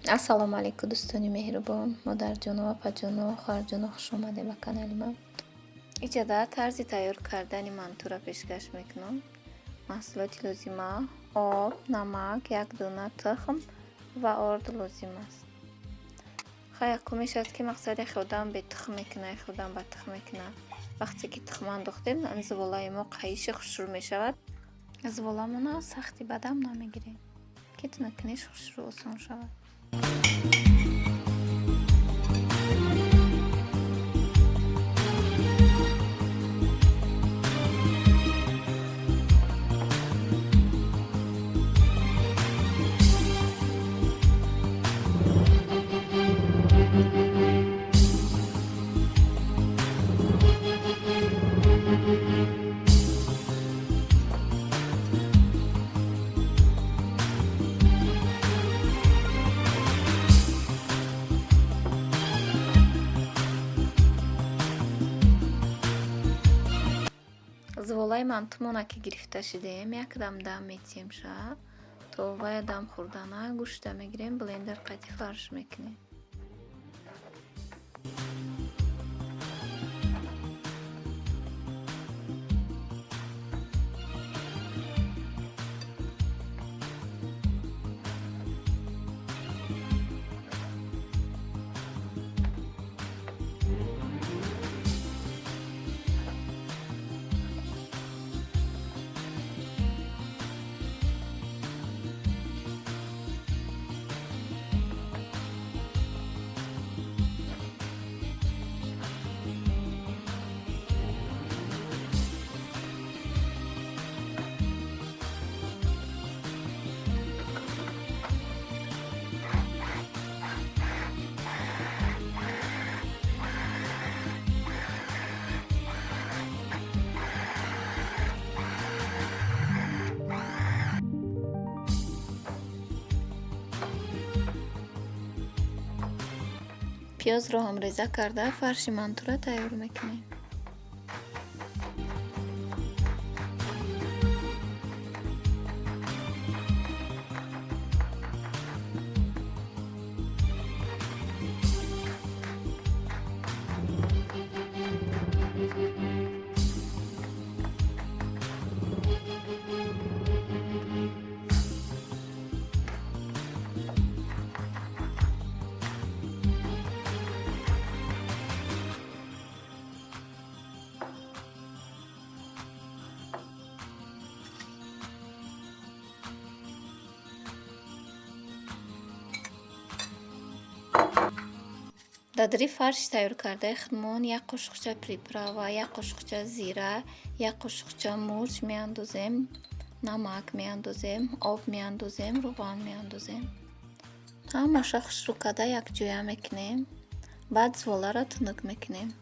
Ассалому алайкум, дӯстони меҳрубон, модарҷоно, апаҷоно, хоҳарҷоно, хуш омадед ба канали ман. Иҷода тарзи тайёр кардани мантура пешкаш мекунам. Маҳсулоти лозима: об, намак, як дона тухм ва орд лозим аст. Хай, якум мешавад, ки мақсад яхе одам бетухм мекунад, яхе одам ба тухм мекунад. Вақте ки тухм андохтем, зуволаи мо қаиши хушрӯ мешавад. Зуволамона сахти бадам намегирем, ки тунуккуниш хушрӯ осон шавад. Зуволаи мантумона ки гирифта шудем, якдам дам метиҳем ша, то вая дам хӯрдана гӯшта мегирем, блендер қати фарш мекунем. Пиёзро ҳам реза карда, фарши мантура тайёр мекунем. Дар дари фарши тайёр кардаи худмон як қошуқча приправа, як қошуқча зира, як қошуқча мурч меандозем, намак меандозем, об меандозем, равған меандозем. Ҳамаша хушрӯ карда якҷоя мекунем. Баъд зуволаро тунук мекунем.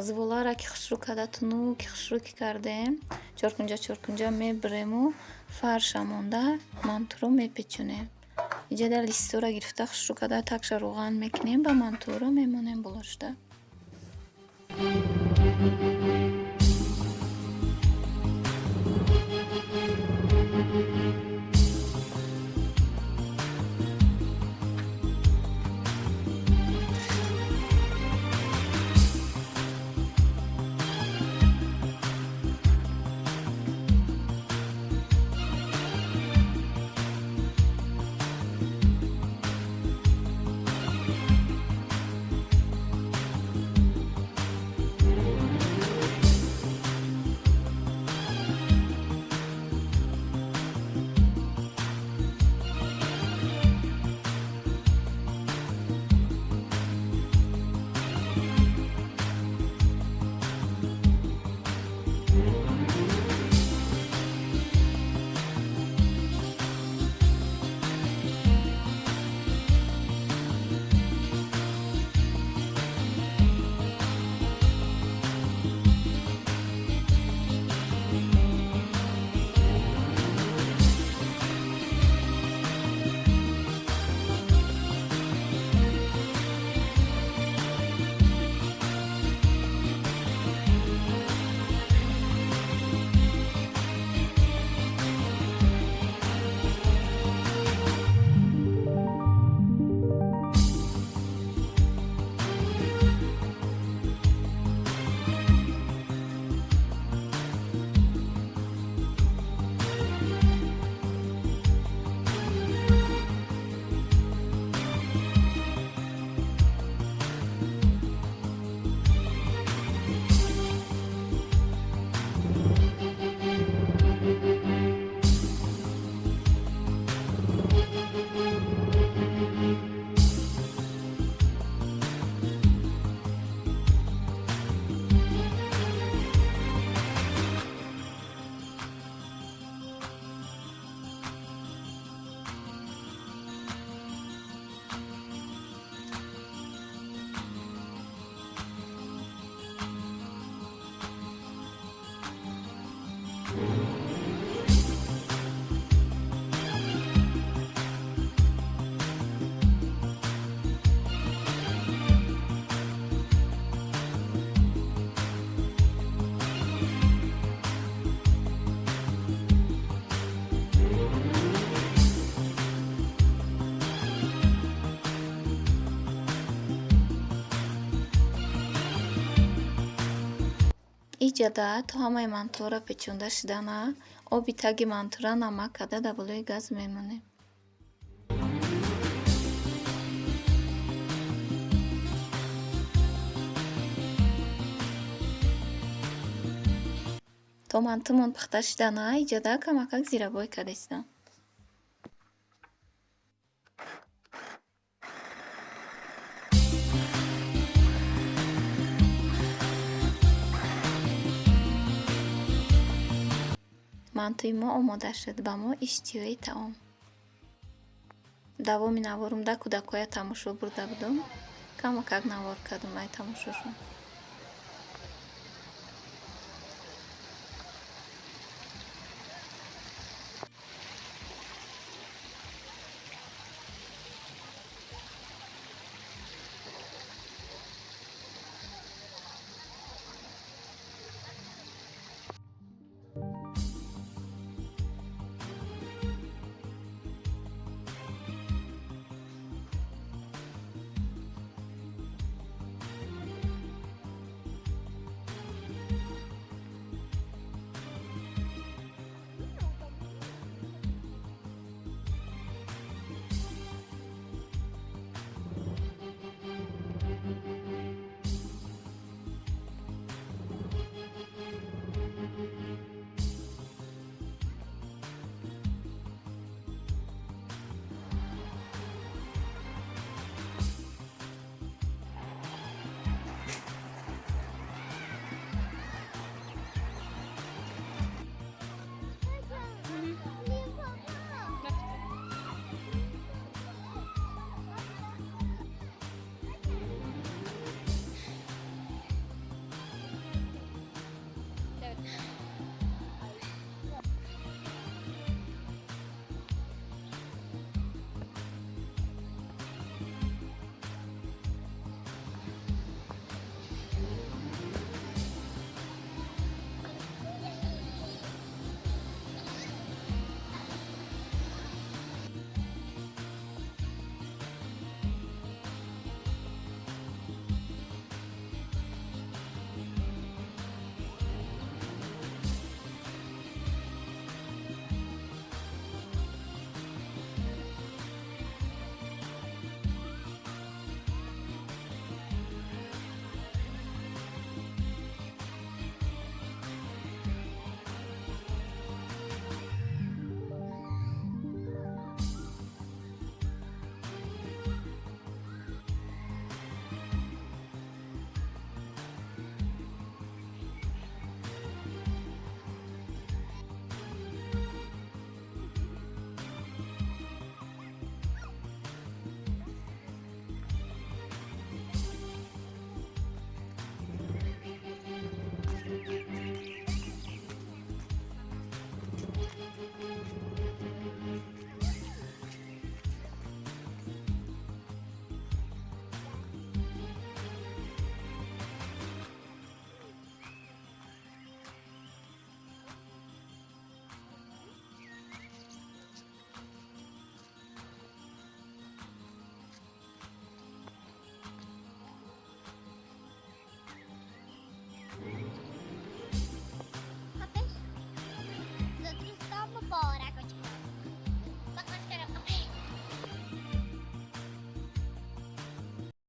Зуволаро ки хушрӯ карда, тунуки хушрӯ ки кардем, чоркунҷа чоркунҷа мебирему фарша монда мантуро мепечонем. Иҷода листора гирифта, хушрӯ карда, такша равған мекунем, ба мантуро мемонем болошта. Иҷада то ҳамаи мантуҳоро печонда шидана, оби таги мантура намак карда дар болои газ мемонем. То мантумон пухта шидана, иҷада камакак зирабой кардастам. Мантуи мо омода шуд, ба мо иштиҳои таом. Давоми наворумда кӯдакҳоя тамошо бурда будум, камакак навор кардум ай тамошошон.